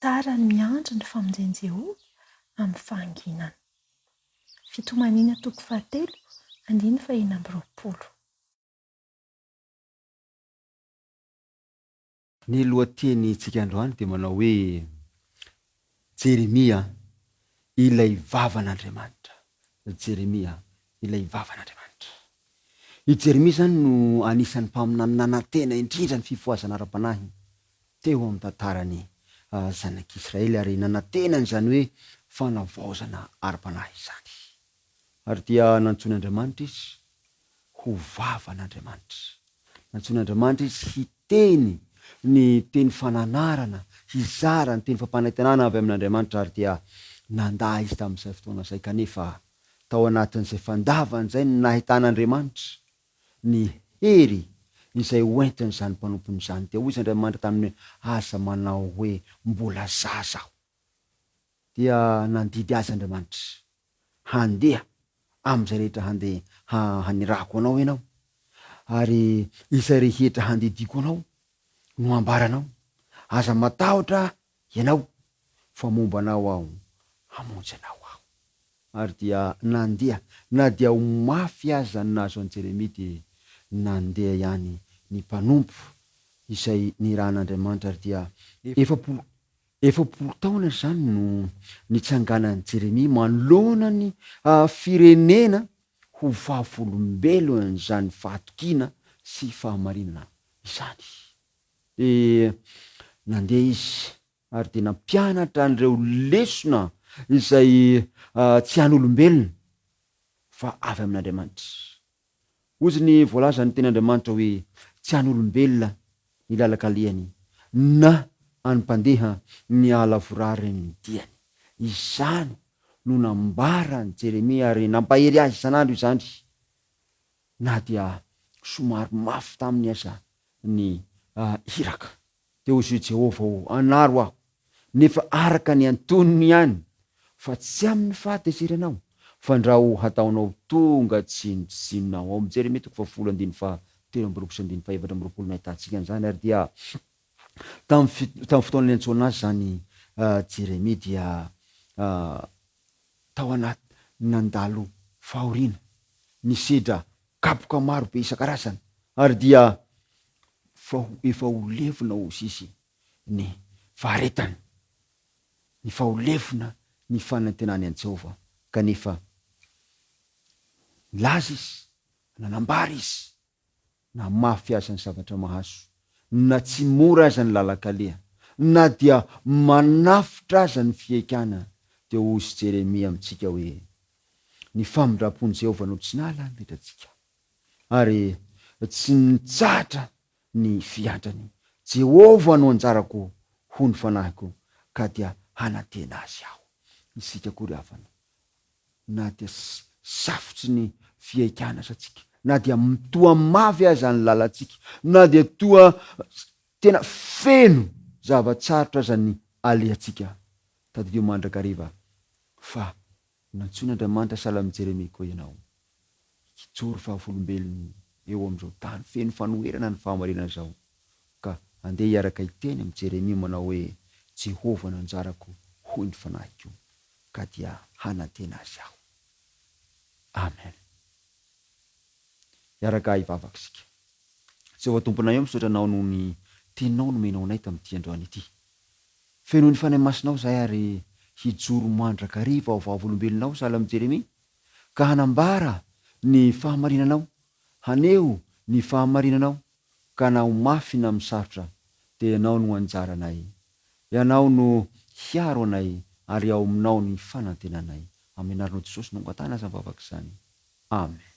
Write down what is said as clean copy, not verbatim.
Tsara ny miandry ny famonjen'i Jehovah amin'ny fahanginana. Fitomaniana toko fahatelo, andininy fahenina amby 20. Ny lohatenintsika androany dia manao hoe Jeremia ilay vavan'Andriamanitra. Jeremia ilay vavan'Andriamanitra. I Jeremia izany no anisan'ny mpaminany nanantena indrindra ny fifohazana ara-panahy teo amin'ny tantaran'ny zanak'Israely ary nanantena an'izany hoe fanavaozana ara-panahy izany. Ary dia nantsoin'Andriamanitra izy ho vavan'Andriamanitra. Nantsoin'Andriamanitra izy hiteny ny teny fananarana, hizara ny teny fampanantenana avy amin'Andriamanitra ary dia nandà izy tamin'izay fotoana izay kanefa Tao anatin'izay fandavana izay no nahitan'Andriamanitra ny hery izay ho entin'izany mpanompony izany. Dia hoy izy Andriamanitra taminy hoe, Aza manao hoe, Mbola zaza aho. Dia nandidy azy Andriamanitra, Handeha amin'izay rehetra handeha hanirahako anao ianao, ary izay rehetra handidiako anao no hambaranao. Aza matahotra ianao, fa momba anao aho, hamonjy anao aho. Ary dia nandeha, na dia ho mafy aza ny nahazo an'i Jeremia, dia nandeha ihany ny mpanompo izay nirahan'Andriamanitra, ary dia 40, 40 taona izany no nitsanganan'i Jeremia manoloana ny firenena ho vavolombelon'izany fahatokiana sy fahamarinana izany. Dia nandeha izy ary dia nampianatra an'ireo lesona izay tsy an'olombelona fa avy amin'Andriamanitra. Hozy ny voalazan'ny tenin'Andriamanitra hoe tsy an'olombelona ny lalan-kalehany na an'ny mpandeha ny hahalavorariny ny diany. Izany no nambaran'i Jeremia ary nampahery azy isan'andro izany na dia somary mafy taminy aza ny iraka. Dia hoy izy hoe, Jehovah ô, anaro aho, nefa araka ny antonony ihany, fa tsy amin'ny fahatezeranao, fandrao hataonao tonga tsinontsinona aho. Ao amin'ny Jeremia toko fahafolo andininy fahatelo amby 20 sy andininy faha-24 no ahitantsika an'izany. Ary dia tamin'ny tamin'ny fotoana niantsoana azy izany Jeremia dia tao anaty nandalo fahoriana, nisedra kapoka maro be isan-karazany ary dia fa efa ho levona hozy izy ny faharetany, ny fa ho levona ny fanantenany an'i Jehovah. Kanefa nilaza izy, nanambara izy Na mafy aza ny zavatra mahazo, na tsy mora aza ny lalan-kaleha, na dia manafotra aza ny fihaikana, dia hozy Jeremia amintsika hoe, Ny famindram-pon'i Jehovah no tsy nahalany antsika, ary tsy nitsahatra ny fiantrany. Jehovah no anjarako, hoy ny fanahiko, ka dia hanantena Azy aho. Isika koa ry havana, na dia safotry ny fihaikana aza tsika, na dia toa mafy aza ny lalantsika, na dia toa tena feno zava-tsarotra aza ny alehantsika, tadidio mandrakariva fa nantsoin'Andriamanitra sahala amin'i Jeremia koa ianao, hijoro vavolombelony eo amin'izao tany feno fanoherana ny fahamarinana izao, ka andeha hiaraka hiteny amin'i Jeremia manao hoe, Jehovah no anjarako, hoy ny fanahiko. ka dia hanantena Azy aho. Amen. Hiaraka hivavaka isika. Jehovah Tomponay ô, misaotra Anao noho ny Teninao nomenao anay tamin'ity androany ity. Fenoy ny Fanahy Masinao izahay ary hijoro mandrakariva ho vavolombelonao sahala amin'i Jeremia, ka hanambara ny fahamarinanao, haneho ny fahamarinanao, ka na ho mafy na amin'ny sarotra, dia Ianao no anjaranay. Ianao no hiaro anay ary ao aminao ny fanantenanay. Amin'ny anaranao Jesosy no angatahana izany vavaka izany. Amen.